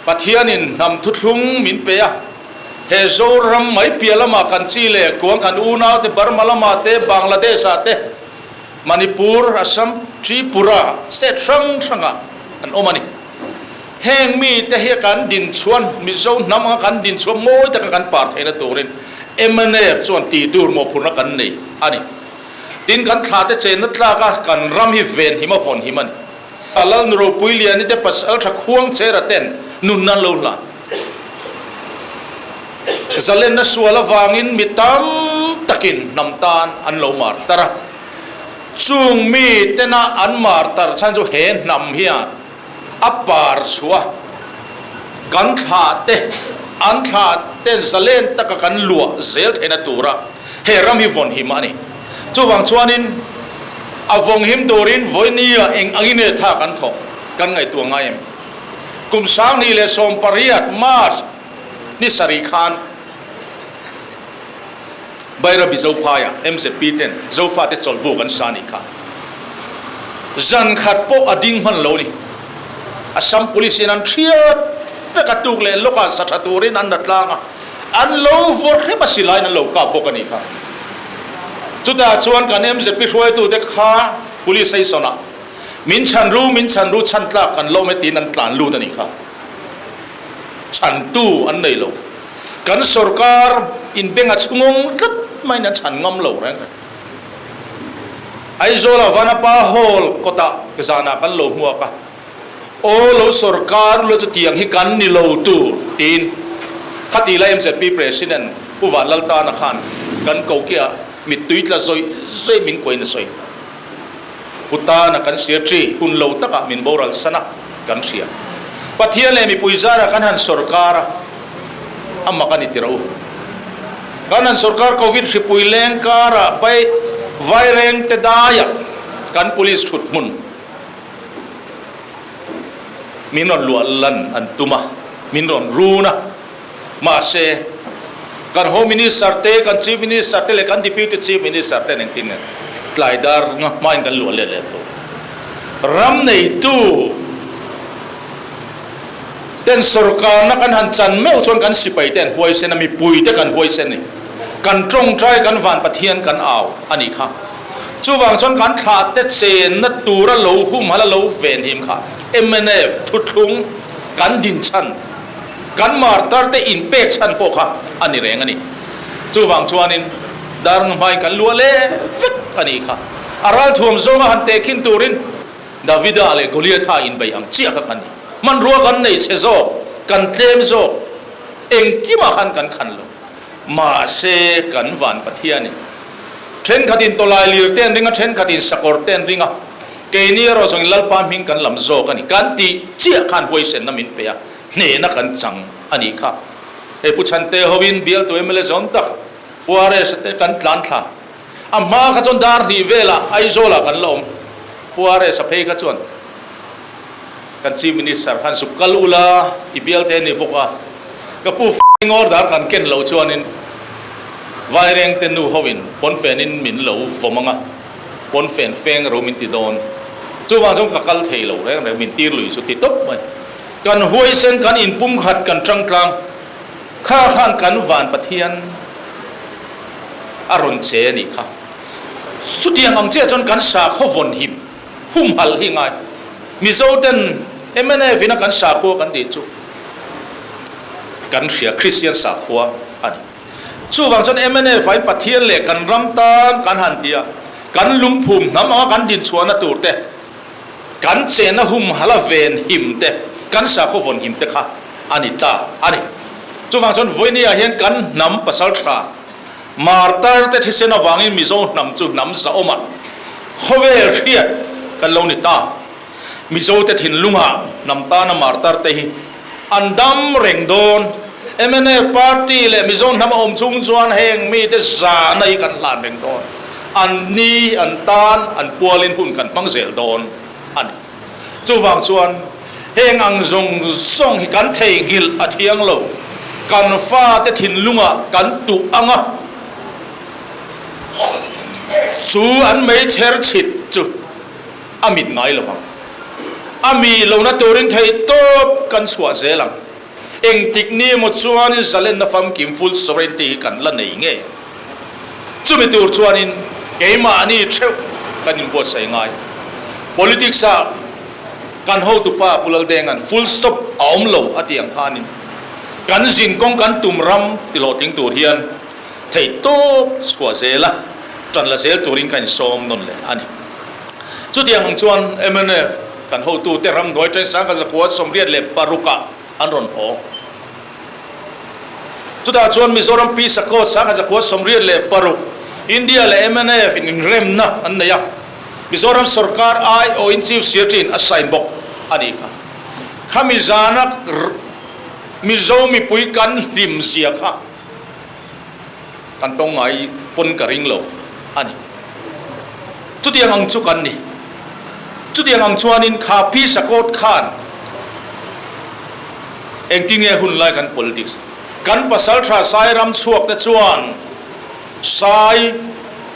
Pathianin hnam thuthlung min pe a, he Zoram mai piah lamah kan chi leh kuang kan unaute Burma lamah te, Bangladesh-ah te, Manipur, Assam, Tripura state hrang hrangah an awm a ni. Heng mite hi kan dinchhuan, Mizo hnam anga kan dinchhuan mawi taka kan par theihna turin mnf chuan tih tur mawhphurhna kan nei a ni. Tin, kan thlate chenna tlaka kan ram hi venhim a vawnhim a ni. A Lal nu ropui liani te pasal tha khuang chera ten nunna an lo hlan. Zalenna sual avangin mi tam takin hnam tan an lo mar tar a. Chung mi tena an mar tar chhan chu he hnam hian a par chhuah kan thlah te an thlah ten zalen taka kan luah zel theihna tura he ram hi vawn him a ni. Chuvang chuanin a vawng him turin vawinia eng angin nge tha kan thawk kan ngaihtuah ngai em? Kum 2018 March ni sarih khan Bairabi Zophaiah mzp ten Zofate chawlhbuk an sa nih kha. Zan khat pawh a ding hman lo ni. Assam Police in an thiat vek a tuk leh lawkah sa tha turin an la tlang a, an lo vawr hrep a silaiin an lo kap bawk a nih kha. Chutah chuan kan mzp hruaitute kha Police station-ah min chhan ru, min chhan ru, chhan tlak kan lawm e tiin an tlan lut a nih kha. Chhantu an nei lo. Kan sorkar in benga chhungawng tlat maiin an chhan ngam lo reng reng. Aizawla Vanapa Hall kawtah zanah kan lo hmuak a, Aw lo sorkar ula chu tiang hi kan ni lo tur tiin khati la mzp President Pu Vanlaltana khan kan kokiah mittui tla zawih zawih min kuain a sawi. Pu Tana kan Secretary hun lo takah min boral san a, kan hria. Pathian leh mipui zarah kan han sorkar a, a mak a ni tirh u. Kan han sorkar Covid hripui leng karah pai vaireng te daiah kan police thut hmun min rawn luah lan an tum a, min rawn run a. Mahse, kan Home Minister te, kan Chief Minister te leh kan Deputy Chief Minister ten engtin nge tlai dar nga hmain kan luah let leh tawh. Ram neitu ten sorkarna kan han chan meuh chuan kan sipai te an huaisen a, mipui te kan huaisen a ni. Kan tawngtai kan van Pathian kan au a nih kha. Chuvang chuan kan thlah te chenna tura lo humhalh a lo venhim kha mnf thuthlung kan dinchhan Kan martar te inpek chhan pawh kha a ni reng a ni. Chuvang chuanin dar hmain kan luah leh vek a nih kha. A ralthuam zawnga han tehkhin turin Davida leh Goliatha inbeih ang chiah kha kha ni. Hmanrua kan nei chhe zawk, kan tlem zawk, engkimah khan kan khan lo. Mahse kan van Pathianin thenkhatin tawlai lir te an ring a, thenkhatin sakawr te an ring a, keini erawh zawngin Lalpa hming kan lam zawk a ni. Kan tih chiah khan huaisenna min pe a. Hnehna kan chang a nih kha. Hei Pu Chhante hovin bialtu mla zawn tak Pu RS te kan tlan thla. A hma kha chuan dar hnih velah Aizawlah kan la awm. Pu RS a phei kha chuan kan Chief Minister khan zuk kal ula i bialte a ni bawk a. Ka pu f***ing order kan ken loh chuanin Vairengte nu hovin pawnfenin min lo vawm ang a, pawnfen feng ro min ti dawn. Chuvang chuan ka kal thei lo reng reng min tir lui chu ti tawp mai. Kan huaisen, kan inpumkhat, kan tangtlang, kha khan kan van Pathian a rawn che a nih kha. Chutiang ang chiah chuan kan sakhaw vawn him, humhalh hi ngai. Mizo ten mnf ina kan sakhua kan tih chu kan hria, Kristian sakhua a ni. Chuvang chuan mnf ah Pathian leh kan ram tan kan han ti a, kan lungphum hnam anga kan dinchhuahna tur te, Kan chenna humhalh a ven him te, kan sakhaw vawn him te kha a ni ta a ni. Chuvang chuan vawinia hian kan hnam pasal tha martar te thisen avangin Mizo hnam chu hnam zahawma khawvel hriat kan lo ni ta. Mizo te thinlungah hnam tana martar te hi an dam reng dawn. Mnf party leh Mizo hnam a awm chung chuan heng mite zahna hi kan hlan reng dawn. An ni, an tan, an pualin hun kan hmang zel dawn a ni. Chuvang chuan heng ang zawng zawng hi kan theihnghilh a thiang lo. Kan fate thinlungah kan tuh ang a, chu an meichher chhit chu a mit ngai lo ang. A mi lohna turin theihtawp kan chhuah zel ang. Engtik ni emaw chuanin zalenna famkim, full sovereignty, hi kan la nei ngei. Chumi tur chuanin keimahni theuh kan inbuatsaih ngai. Politics ah kan hotupa Pu Laldenga'n full stop a awm lo a tih ang khanin kan zinkawng kan tum ram tihlawhtling tur hian theihtawp chhuah zel a, tan la zel turin ka insawm nawn leh a ni. Chutiang ang chuan mnf kan hotute ramhnuai Tensanga zakua 86 ah an rawn haw. Chutah chuan Mizoram Peace Accord 1986, India leh mnf in inremna an nei a, Mizoram sorkar aiawhin Chief Secretary in a sign bawk a nih kha. Khami zana Mizo mipui kan hlim zia kha kan tawng ngai pawn ka ring lo a ni. Chutiang ang chu kan ni. Chutiang ang chuanin kha Peace Accord khan Engtin nge hun lai kan politics? Kan pasaltha Sai ram chhuak te chuan Sai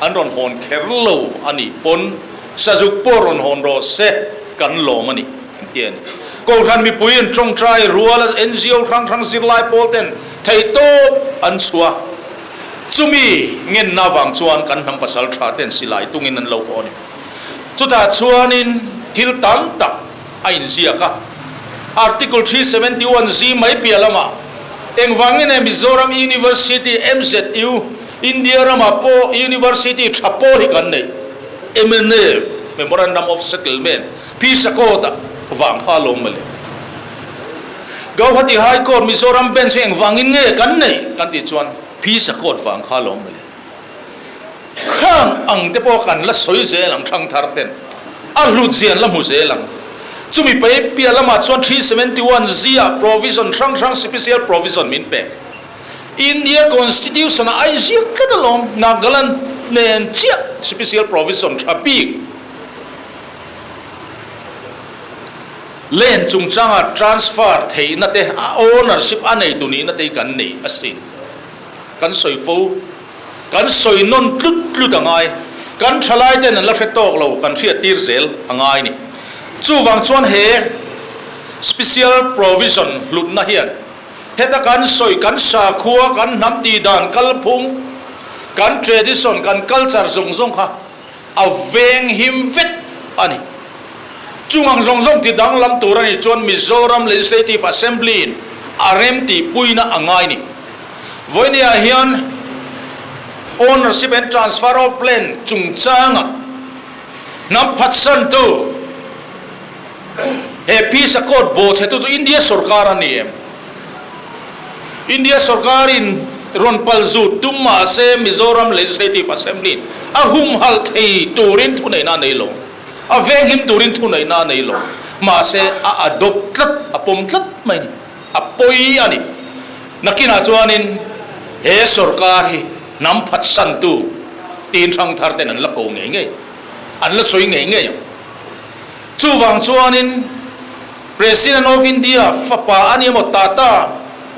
an rawn hawn kher lo a nih pawn Sazuk pawh rawn hawn rawh se kan lawm a ni an ti a ni. Kohhran mipui in tawngtai rual a NGO hrang hrang zirlai pawl ten theihtawp an chhuah. Chumi ngenna vang chuan kan hnam pasaltha ten silai tungin an lo haw a ni. Chutah chuanin thil tam tak a inziak a. Article 371 zi mai piah lamah engvangin nge Mizoram University, MZU, India ramah pawh University tha pawl hi kan neih? Mnf, Memorandum of Settlement, Peace Accord ah vang kha a lawm mawle. Gauhati High Court, Mizoram Bench hi engvangin nge kan neih kan tih chuan Peace Accord vang kha a lawm mawle. Khang ang te pawh kan la sawi zel ang thangthar ten a hlut zia an la hmu zel ang. Chumi pei piah lamah chuan 371 zia provision hrang hrang special provision min pek. India Constitution ah a inziak tlat alawm Nagaland nen chiah special provision tha bik land chungchanga transfer theihna te a ownership a neitu nihna te hi kan nei asin. Kan sawi fo. Kan sawi nawn tlut tlut a ngai. Kan thalai ten an la hre tawk lo, kan hriat tir zel a ngai ni. Chuvang chuan he Special Provision hlutna hian heta kan sawi kan sakhua, kan hnam tih dan kalphung, kan tradition, kan culture zawng zawng kha a veng him vek a ni. Chung ang zawng zawng ti danglam tur a nih chuan Mizoram Legislative Assembly in a rem tihpuina a ngai ni. Vawinia hian Ownership and Transfer of Land chungchanga hnam phatsantu he Peace Accord bawhchhetu chu India sorkar a ni em? India sorkarin rawn pal zut tum mahse Mizoram Legislative Assembly a humhalh thei turin thuneihna a nei lo. A venghim turin thuneihna a nei lo. Mahse a adopt tlat, a pawm tlat mai a ni. A pawi a ni. Nakinah chuanin he sorkar hi hnam phatsantu tiin hrangthar ten an la ko ngei ngei, an la sawi ngei ngei ang. Chuvang chuanin President of India fapa a ni emaw, Tata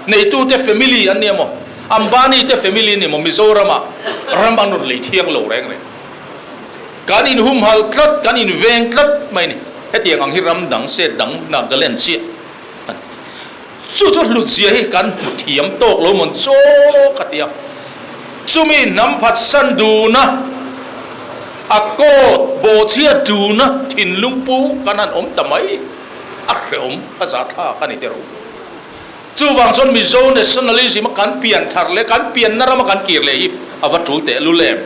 neitute family an ni emaw, Ambani te family an ni emaw Mizoramah ram an rawn lei thiang lo reng reng. Kan inhumhalh tlat, kan inveng tlat mai a ni. Hetiang ang hi ram dang, state dang, Nagaland chiah. Chu chu hlutzia hi kan hmu thiam tawk lo mawn chaw ka ti a. Chumi hnam phatsan duna a coat bawhchhia duna thinlung pu kan han awm ta mai a hrehawm a zahthlak a ni teh rawh. Chuvang chuan Mizo nationalism a kan pian thar leh kan pianna rama kan kir leh hi a va tul teh lul em.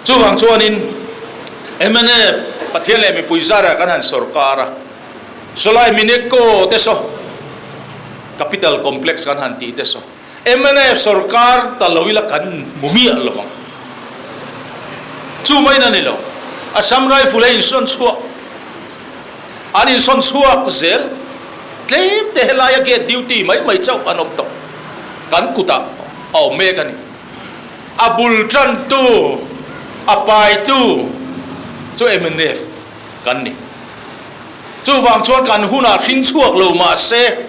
Chuvang chuanin mnf Pathian leh mipui zarah kan han sawrkar a. Sawlai Mineko te saw Capital Complex kan han tih te saw mnf sorkar ta lo ila kan hmu miah lo ang. Chu mai na ni lo, Assam Rifle a insawn chhuak, an insawn chhuak zel tlem te helaia gate duty mai mai chauh an awm tawh. Kan kutah a awm mek a ni. A bul tantu, a paitu chu mnf kan ni. Chuvang chuan kan hunah hring chhuak lo mah se,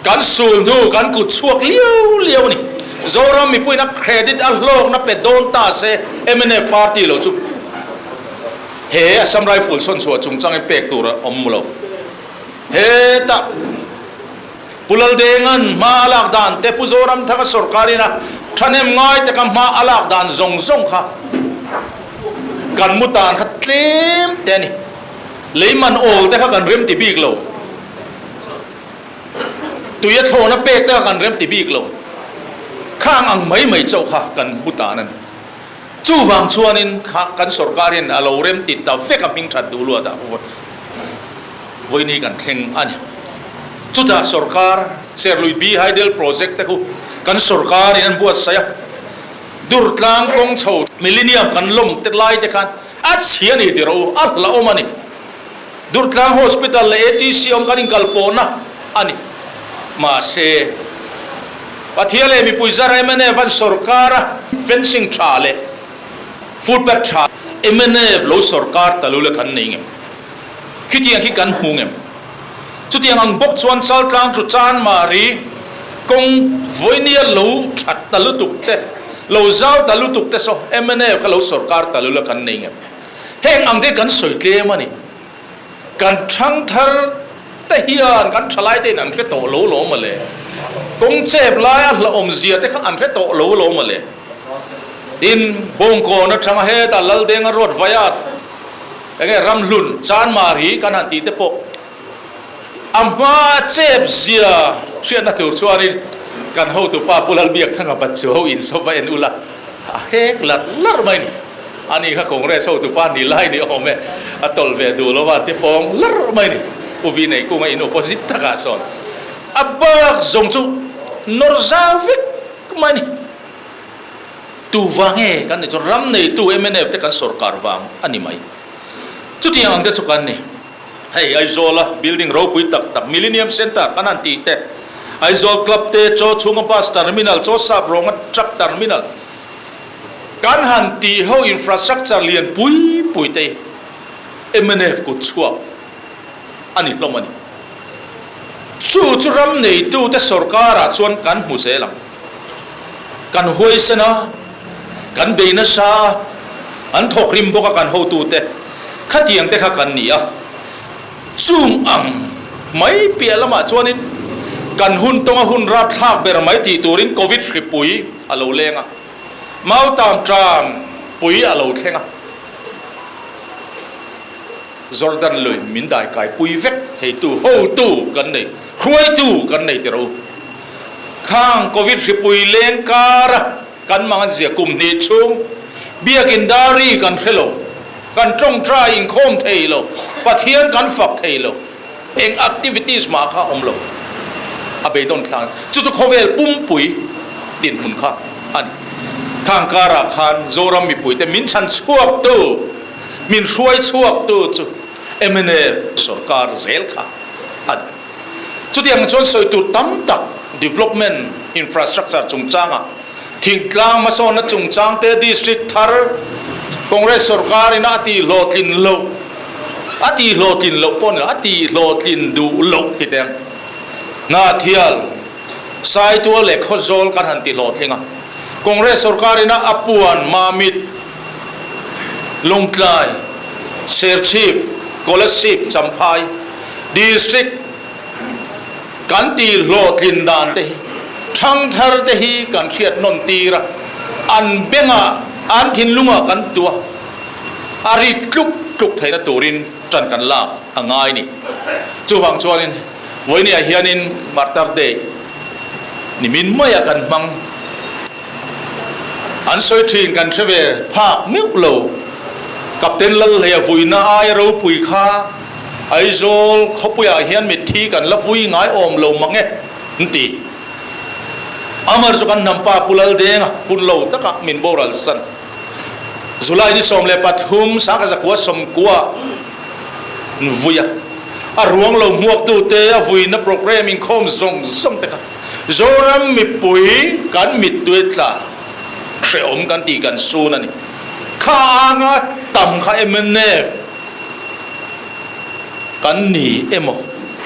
kan sul hnu kan kut chhuak liau liau a ni. Zoram mipuiin a credit a hlawkna pe dawn ta se, mnf party lo chu he Assam Rifle sawn chhuah chungchangin pek tur a awm lo. Hetah. Pu Laldenga'n hma a lak dan te, Pu Zoramthanga sawrkarin a thahnem ngai taka hma a lak dan zawng zawng kha kan mu tan kha tlem te a ni. Lei man awl te kha kan rem ti bik lo. Tui a thlawna pek te kha kan rem ti bik lo. Khang ang mai mai chauh kha kan mu tan a ni. Chuvang chuanin kha kan sawrkarin a lo rem ti ta vek a hming that duh luatah vawiini kan thleng a ni. Chutah sawrkar Serlui B Hydel Project te khu kan sawrkarin an buatsaih a, Durtlang kawng chho Millennium kan lawm te lai te khan a chhia ni ti rawh u, a hlauhawm a ni. Durtlang Hospital leh ATC awm kan inkalpawhna a ni. Mahse, Pathian leh mipui zar mnf an sawrkar a, fencing tha leh footpath tha mnf lo sawrkar ta lule kan nei ngem? Khitiang khi kan hmu ngem? Chutiang ang bawk chuan Chaltlang chu Chanmari kawng vawinia lo that ta lutuk te, lo zau ta lutuk te saw mnf kha lo sawrkar ta lule kan nei ngem? Heng ang te kan sawi tlem a ni. Kan thangthar te hian kan thalai te in an hre tawh lo lo mawle. Kawng chep lai a hlauhawm zia te kha an hre tawh lo lo mawle. Tin, Bawngkawn atanga hetah Laldenga Road vaia enge Ramhlun, Chanmari kan han tih te pawh a hma a chep zia hriatna tur chuanin kan hotupa Pu Lalbiakthanga Pachu ho insawp va en ula a hek larh larh mai a ni. A ni kha Congress hotu pa ni lai ni awm e, a tawlh ve duh lo a ti pawng larh mai ni. Pu Vi nei kunga in opposite takah sawn a bak zawng chu nawr zau vek mai ni. Tu vang nge kan nih chuan ram neitu mnf te kan sawrkar vang a ni mai. Chutiang ang te chu kan ni. Hei Aizawla building ropui tak tak Millennium Centre kan han tih te, Aizawl Club te, Chaw chhunga bus terminal, Chaw sap rawnga truck terminal, Kan han tih ho infrastructure lian pui pui te hi mnf kut chhuak a ni hlawm a ni. Chu chu ram neitute sorkarah chuan kan hmu zel ang. Kan huaisen a, kan bei nasa a, an thawk rim bawk a kan hotute khatiang te kha kan ni a. Chung ang mai piah lamah chuanin kan hun tawnga hun rapthlak ber mai tih turin Covid hripui a lo leng a, Mautam tan pui a lo thleng a, Jordan lui min daikai pui vek theitu hotu kan nei, hruaitu kan nei ti rawh u. Khang Covid hripui leng kara Kan mang zia kum hnih chhung Biakin Dari kan hre lo, kan tawngtai inkhawm thei lo, Pathian kan fak thei lo, eng activities mah kha awm lo. A beidawn thlang chu chu khawvel pumpui dinhmun kha a ni. Khang karah khan Zoram mipuite min chhan chhuaktu, min hruai chhuaktu chu mnf sorkar zel kha a ni. Chutiang chuan sawi tur tam tak development infrastructure chungchangah thingtlang hmasawnna chungchang te district thar Congress sorkar ina a tih hlawhtlin loh a tih hlawhtlin loh pawh ni lo a tih hlawhtlin duh loh ti teh ang. Hnathial, Saitual leh Khawzawl kan han ti hlawhtling a, Congress sorkar ina a puan Mamit, Lawngtlai, Serchhip, Kolasib, Champhai District kan tih hlawhtlin dan te hi thangthar te hi kan hriat nawn tir a, an bengah, an thinlungah kan tua a rik tluk tluk theihna turin tan kan lak a ngai ni. Chuvang chuanin vawinia hianin Martyr Day nimin maia kan hmang. An sawi thin kan hre ve phak meuh lo. Captain Lalhleia vuina aia ropui kha Aizawl khawpuiah hian mitthi kan la vui ngai awm lo mang e an ti. Amar chu kan hnampa Pu Laldenga hun lo takah min boral san. July ni 13 Sangkazakua sawmkua an vui a, a ruang lo hmuaktute a vuina programme inkhawm zawng zawng te kha Zoram mipui kan mittui tla hrehawm kan tih kan sun a ni. Kha anga tam kha mnf kan ni emaw,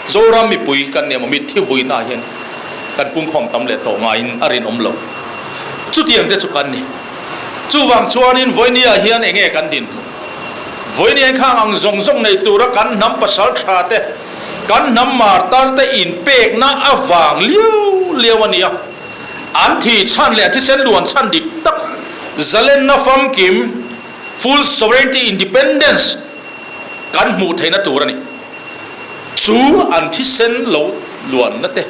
Zoram mipui kan ni emaw mitthi vuina ah hian kan pungkhawm tam leh tawh ngaiin a rinawm lo. Chutiang te chu kan ni. Chuvang chuanin vawinia hian eng nge kan dinhmun? Vawinia khang ang zawng zawng nei tura kan hnam pasal tha te. Kan hnam martar te inpekna avang liau liau a ni a. An thih chhan leh thisen luan chhan dik tak zalenna famkim, full sovereignty independence, kan hmuh theihna tur a ni. Chu an thisen lo luanna te,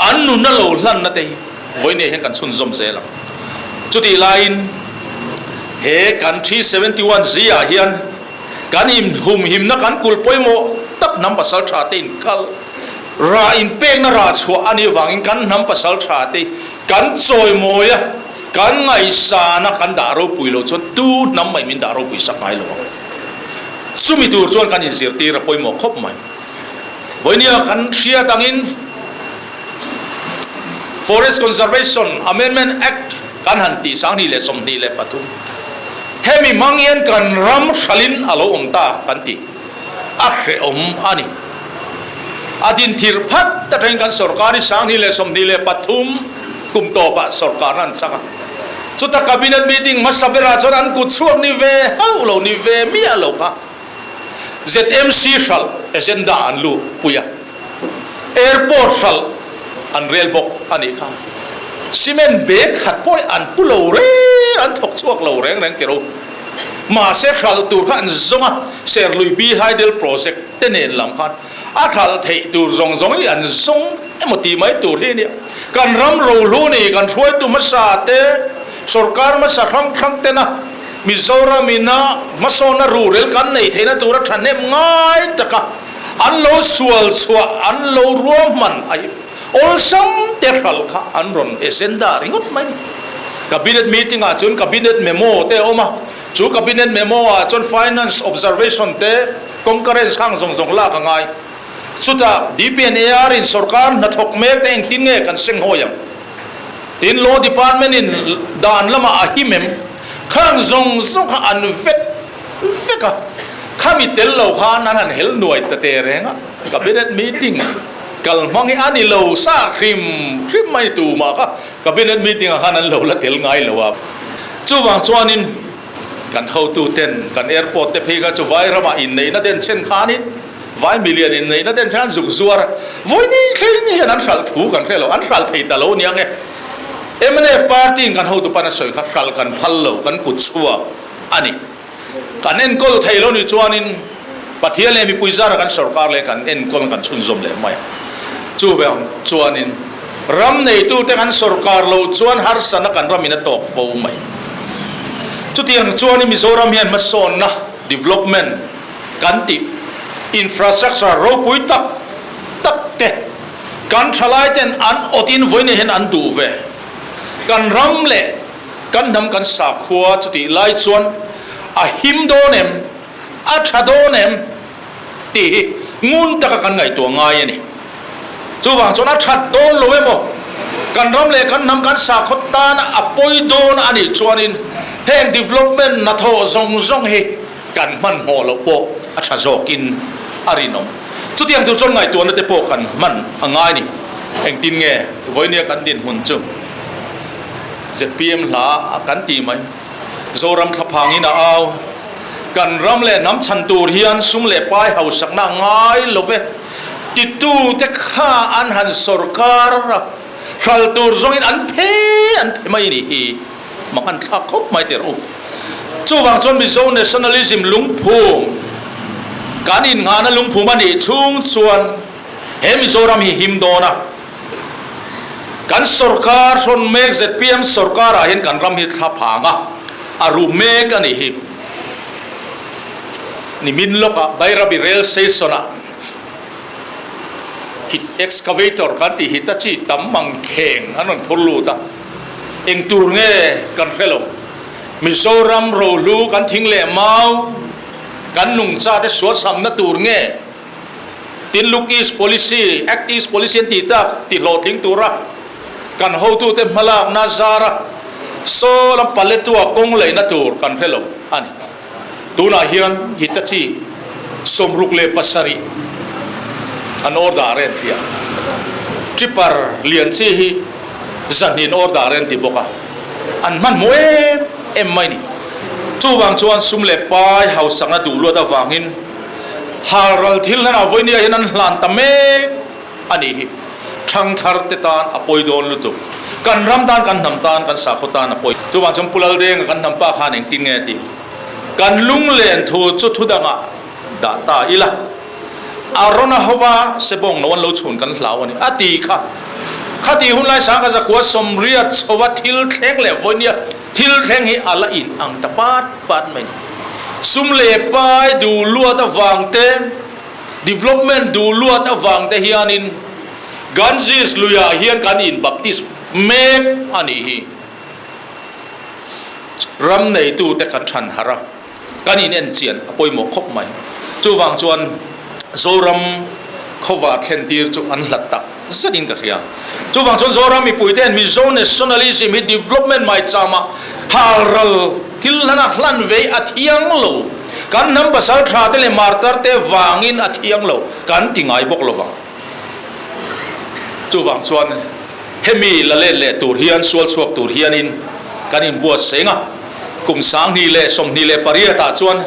an nunna lo hlanna te hi vawiin hian kan chhunzawm zel ang. Chutih laiin he kan 371 zia hian kan inhumhimna kan kulh pawimawh tak hnam pasal tha te inkal rah inpekna rah chhuah a nih vangin kan hnam pasal tha te kan chawimawi a, kan ngaihsan a, kan dah ropui loh chuan tu hnam mai min dah ropui sak ngai lo ang. Chumi tur chuan kan inzirtir a pawimawh khawp mai. Vawinia kan hriat angin Forest Conservation Amendment Act kan han tih 2023 hemi hmang hian kan ram hralin a lo awm ta kan ti a hrehawm a ni. A dinthir phat atangin kan sorkar hi 2023 kum tawpah sorkarna an chang a. Chuta Cabinet meeting hmasa berah chuan an kut chhuak ni ve hauh lo ni ve miah lo kha ZMC hralh agenda an luh pui a, airport hralh an rel bawk a nih kha. Cement bag khat pawh hi an pu lo reng, an thawk chhuak lo reng reng tiro. Mahse hralh tur kha an zawng a, Serlui B Hydel project te nen lam khan a hralh theih tur zawng zawng hi an zawng emaw tih mai tur hi a nia. Kan ram rohlu ni, kan hruaitu hmasa te, sorkar hmasa hrang hrang tena Mizoram ina hmasawnna ruhrel kan neih theihna tura thahnem ngai taka an lo sual chhuah, an lo ruahman a hi awlsam te hralh kha an rawn agenda ringawt mai ni. Cabinet meeting ah chuan Cabinet memo te a awm a, chu Cabinet memo ah chuan Finance observation te, Concurrence khang zawng zawng lak a ngai. Chutah DPNAR in sorkar hnathawk mek te engtin nge kan seng hawi ang? Tin Law Department in dan lamah a him em? Khang zawng zawng kha an vet vek a, khami tel lo khan an han hel nuai ta te reng a, Cabinet meeting kal hmang hi a ni lo sa hrim hrim mai tumah kha Cabinet meeting ah khan an lo la tel ngai lo a. Chuvang chuanin Kan hotu ten kan airport te phei kha chu vai ramah inneihna den chhen khanin vai milian inneihna den chhen khan zuk zuar a, vawini thleng hian an hralh thu kan hre lo, an hralh thei ta lo nia nge. Mnf party in kan hotu pan a sawi kha hralh kan phal lo, kan kut chhuak a ni. Kan enkawl thei lo nih chuanin Pathian leh mipui zara kan sorkar leh kan enkawl kan chhunzawm leh mai a. Chuvang chuanin ram neitute kan sorkar loh chuan harsatna kan ramin a tawk fo mai. Chutiang chuanin Mizoram hian hmasawnna, development, kan tih infrastructure ropui tak tak te kan thalaiten an awtin vawiin hian an duh ve. Kan ram leh kan hnam kan sakhua chutih lai chuan a him dawn em? A tha dawn em? tih hi ngun taka kan ngaihtuah ngai a ni. Chuvang chuan a that dawn lo emaw, kan ram leh kan hnam kan sakhaw tana a pawi dawn a nih chuanin heng development hnathawh zawng zawng hi kan hmanhmawh loh pawh a tha zawkin a rinawm. Chutiang tur chuan ngaihtuahna te pawh kan hman a ngai a ni. Engtin nge vawinia kan dinhmun chu zpm hla kan tih mai. Zoram thlaphangin a au. Kan ram leh hnam chhan tur hian sum leh pai hausakna a ngai lo ve. Titute kha an han sawrkar a, hral tur zawngin an phe an phe mai ni hi mak an thlak khawp mai tirh u. Chuvang chuan Mizo nationalism lungphum kan innghahna lungphum a nih chhung chuan he Mizoram hi him dawn a. Kan sorkar hrawn mek zpm sorkar ah hian kan ram hi thla phang a, a ru mek a nih hi. Nimin lawk ah Bairabi rail station ah hit excavator kan tih Hitachi tam mang kheng an rawn phur lut a, eng tur nge kan hre lo. Mizoram rohlu kan thing leh mau kan nungcha te sualsamna tur nge? Tin Look East Policy, Act East Policy an tih tak ti hlawhtling tura kan hotute hmalakna zara saw lam Paletwa kawng leihna tur kan hre lo a ni. Tunah hian Hitachi 67 an order a en ti a, Tipper lian chi hi zahnin order a en ti bawk a, an hmanhmawh em em mai ni. Chuvang chuan sum leh pai hausakna duh luat avangin. Halral thil hlan ah vawinia hian an hlan ta mek a nih hi. Thangthar te tan a pawi dawn lutuk. Kan ram tan, kan hnam tan, kan sakhaw tan a pawi. Chuvang chuan Pu Laldenga kan hnam pa khan engtin nge a tih? Kan lunglen thu chu thu dangah dah ta ila. Arona hova sebawng lo an lo chhun kan hlau a ni a ti kha. Khati hun lai sangka zakua sawmriat chhova thil thleng leh vawinia thil thleng hi a la in ang ta pat pat mai ni. Sum leh pai duh luat avang te, development duh luat avang te hianin Ganges luiah hian kan in baptist mek a nih hi. Ram neitute kan than harh a. Kan in en chian a pawimawh khawp mai. Chuvang chuan Zoram khawva thlen tir chu an hlat tak zet in ka hria. Chuvang chuan Zoram mipui te hian Mizo nationalism hi development mai chama halral thil hlana hlan vei a thiang lo. Kan hnam pasal tha te leh martar te vangin a thiang lo kan ti ngai bawk lovang. Chuvang chuan hemi la let leh tur hian sual chhuak tur hianin kan inbuatsaih a. Kum 2028 ah chuan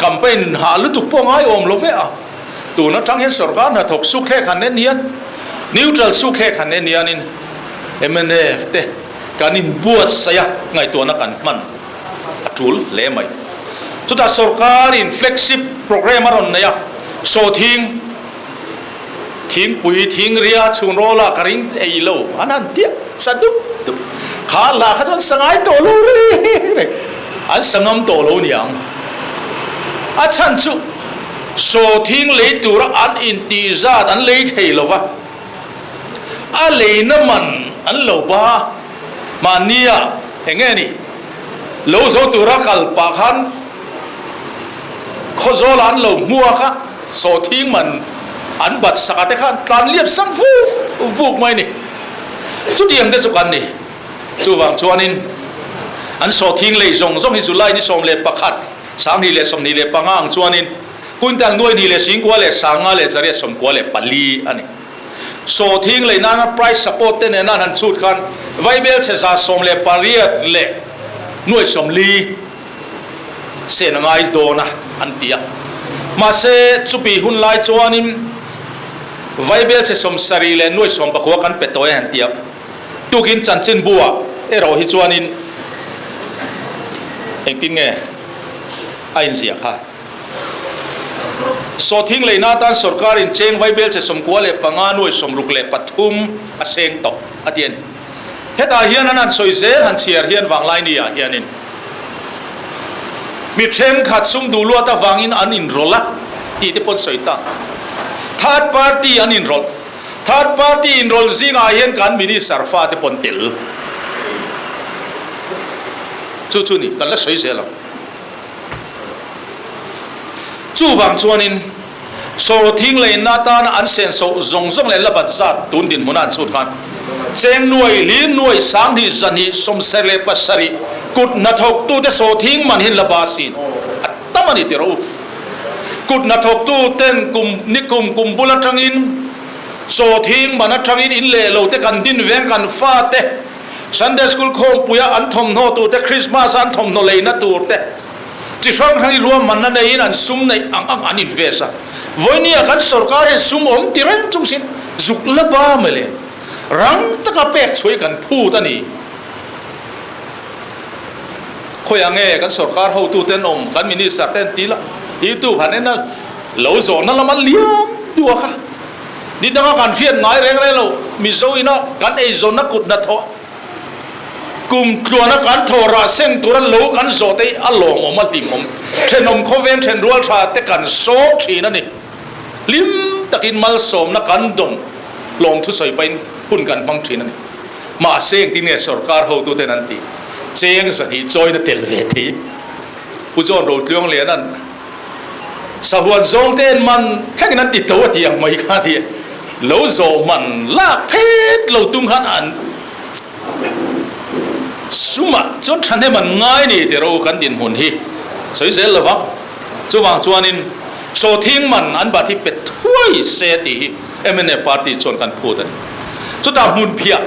campaign hah lutuk pawh ngai awm lo ve a. Tun atang hian sorkar hnathawk sukthlek han en hian neutral sukthlek han en hianin mnf te kan inbuatsaih a, ngaihtuahna kan hman a tul hle mai. Chutah sorkarin flagship programme a rawn nei a, sawhthing, Thingpui thingria chhun rawla ka ring ei lo an han tiah sa dup dup. Kha hla kha chuan sa ngai tawh lo reng reng an sa ngam tawh lo niang. A chhan chu saw thing lei tura an intih zat an lei thei lo va, a leina man an lo ba mahnia eng nge ni lo zo tura kal pah khan Khawzawla an lo hmuak a. Sawhthing man an bat sak a te khan tlan liam sam vuk vuk mai ni. Chutiang te chu kan ni. Chuvang chuanin an sawhthing lei zawng zawng hi July ni 11, 2025 ang chuanin quintal nuai hnih leh singkua leh sanga leh zariat 94 a ni. Sawhthing lei nana price support te nena an han chhut khan vaibelchhe 18 leh nuai 40, Sen a ngai dawn a, an ti a. Mahse, chupi hun lai chuanin Vaibel chhe 70 leh nuai 19 kan pe tawh e an ti a. Tukin chanchinbu-ah erawh hi chuanin engtin nge a inziah kha? Sawhthing leina atan sorkarin cheng Vaibel chhe 95 nuai 63 a seng tawh a ti a ni. Hetah hian an han sawi zel han chhiar hian Vanglaini ah hianin mi thenkhat sum duh luat avangin an inrawlh a tih te pawn sawi ta. Third party an inrawlh. Third party inrawlh zingah hian kan minister fa te pawn tel. Chu chu ni, kan la sawi zel ang. Chuvang chuanin. Sawrthing leina atana an senso zawng zawng leh la bat zat tun dinhmuna an chhut khan cheng nuai hlir nuai 2000 77 kut hnathawktute sawrthing man hin la ba sin a tam a ni ti rawh u. Kut hnathawktuten kum nikum kum bul atangin sawrthing man atangin in leh lo te kan din veng kan fate Sunday School khawmpuia an thawmhnaw tur te Christmas a an thawmhnaw leina tur te Chi hrang hrang i ruahmanna neiin an sum neih ang ang an invest a. Vawinia kan sorkar hian sum awm ti reng chung sin zuk la ba mai le. Rang taka pek chhuai kan phut a ni. Khawiah nge kan sorkar hotuten awm, kan minister ten ti la, YouTube han en a, lo zawhna lama liam duak a. Ni danga kan hriat ngai reng reng lo, Mizo ina kan eizawnna kut hnathawh, Kum tluana kan thaw rah seng tura lo kan zawh te hi a lawmawm a hlimawm. Thenawm khawveng then rual tha te kan sawm thin a ni. Hlim takin malsawmna kan dawng lawm thusawi pahin hun kan hmang thin a ni. Mahse engtin nge sorkar hotuten an tih? Cheng 200 chawina tel ve thei. Pu John Rotluang Liana'n sahuan zawng te en man thlengin an ti to a ti ang mai kha a ni. Lo zawh man lak phet lo tum khan an sumah chuan thahnem an ngai ni tih ro kan dinhmun hi sawi zel lo vang. Chuvang chuanin sawhthing man an bat hi pe thuai se tih hi mnf party chuan kan phut a ni. Chutah hmunphiah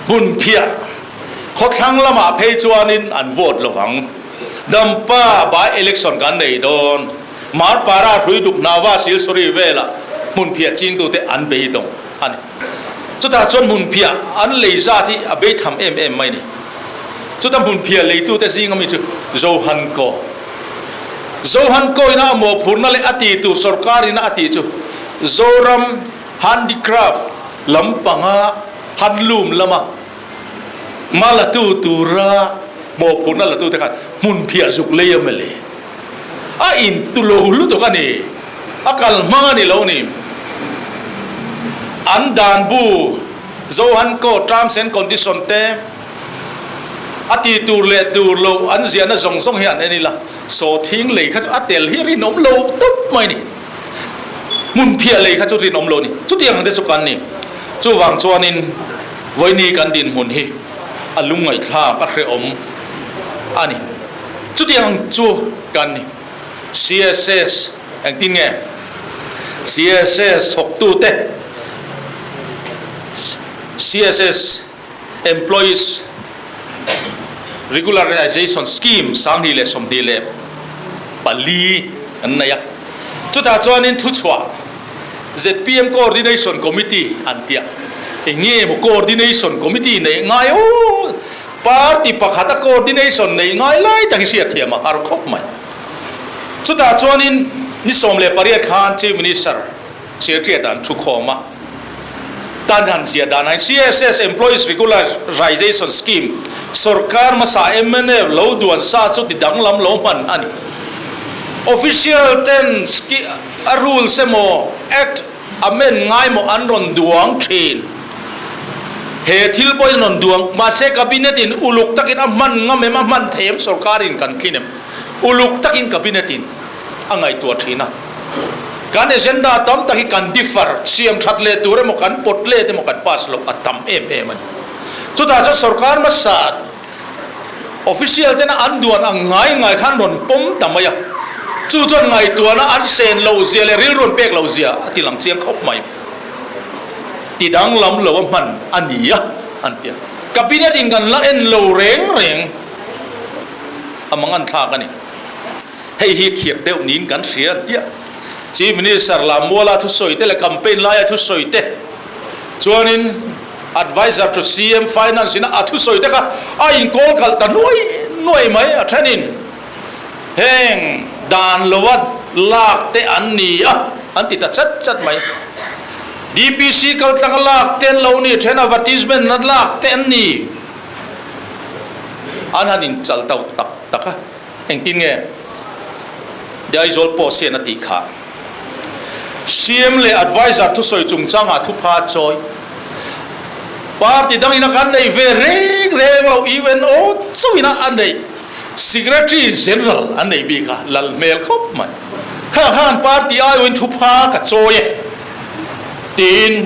hmunphiah khawthlang lamah phei chuanin an vote lo vang. Dampa by election kan nei dawn. Marpara Hruiduk Nava Silsori vela hmunphiah chingtute an beidawng a ni. Chutah chuan hmunphiah an lei zat hi a beitham em em mai a ni. Chuta hmunphiah leitute zinga mi chu Johan Ko. Johan Ko ina a mawhphurhna leh a ti tur sorkar ina a tih chu Zoram Handicraft lampanga handloom lama hma latu tura mawhphurhna latute khan hmunphiah zuk lei a mawle. A intu lo lutuk a ni. A kal hmang a ni lo ni. An dan bu Johan Ko terms and condition te a ti tur leh tur lo an ziahna zawng zawng hi an en ila, sawthing lei kha chu a tel hi rinawm lo tawp mai a ni. Hmunphiah lei kha chu rinawm lo a ni. Chutiang ang te chu kan ni. Chuvang chuanin vawiini kan dinhmun hi a lungngaihthlak a hrehawm a ni. Chutiang ang chu kan ni. CSS engtin nge? CSS thawktute, CSS Employees Regularization Scheme 2024 an nei a. Chutah chuanin thuchhuah zpm Coordination Committee an tia. Eng nge maw Coordination Committee neih ngai aw? Party pakhata coordination neih ngai lai tak hi hriatthiam a har khawp mai. Chutah chuanin ni 18 khan Chief Minister Secretariat an thu khawm a, tan han ziah dan ahin CSS Employees Regularization Scheme sorkar hmasa mnf lo duan sa chu ti danglam lo hman a ni. Official ten a rules emaw Act amend ngai maw an rawn duang thin. He thil pawhin rawn duang mahse Cabinet in uluk takin a hman ngam em a hman thei em sorkar in kan tlin em? Uluk takin Cabinet in a ngaihtuah thin a. Kan agenda tam tak hi kan differ, siam that leh tur emaw kan pawt let emaw kan pass loh a tam em em a ni. Chutah chuan sorkar hmasa Official tena an duan ang ngai ngai khan rawn pawm ta mai a, chu chuan ngaihtuahna an sen loh zia leh rilru an pek loh zia a ti lang chiang khawp mai. Ti danglam lo a hman a ni a, an ti a. Cabinet in kan la en lo reng reng a mang an thlak a ni. Hei hi khirh deuh niin kan hria an ti a. Chief Minister Lammuala thusawi te leh campaign laia thusawi te chuanin, Adviser to CM Finance ina a thusawi te kha a inkawl kalh ta nuai nuai mai a thenin heng dan lova lak te an ni a an ti ta chat chat mai. DPC kaltlanga lak te an lo ni, then advertisement a lak te an ni. An han inchal tau tak tak a, engtin nge The Aizawl Post hian a tih kha. CM leh Adviser thusawi chungchangah thupha a chawi. Party dangin a kan neih ve reng reng lo, UNO chauhin a neih. Secretary General an nei bik a, lal hmel khawp mai. Kha khan party aiawhin thupha ka chawi e tiin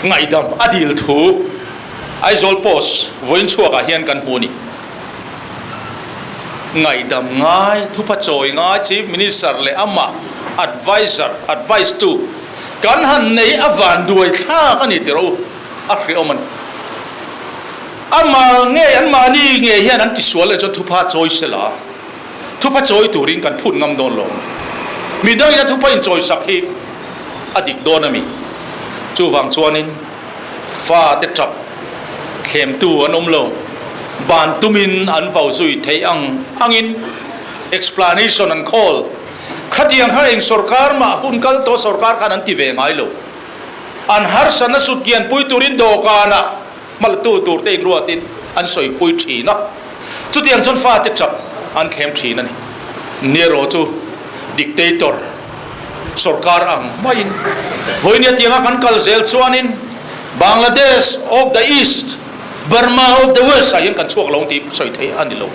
ngaihdam a dil thu Aizawl Post vawiin chhuakah hian kan hmu a ni. Ngaihdam ngai, thupha chawi ngai Chief Minister leh amah Adviser, advice tu, kan han nei a van duai thlak a ni tih rawh u, a hriawm a ni. Amah ngei, anmahni ngei hian an tisual leh chuan thupha chawi sela, thupha chawi turin kan phut ngam dawn lo. Midangin a thupha inchawisak hi a dik dawn a mi? Chuvang chuanin. Fate tap thlemtu an awm lo. Ban tumin an vau zui theih ang angin explanation an khawl. Khatiang kha eng sorkar mah hun kal tawh sorkar khan an ti ve ngai lo. An harsatna sutkian pui turin dawhkanah hmaltu turte inruatin an sawipui thin a. Chutiang chuan fate tap an thlem thin a ni. Nero chu dictator sorkar ang maiin vawinia tianga kan kal zel chuanin Bangladesh of the East, Burma of the West ah hian kan chhuak lo ang tih sawi theih a ni lo.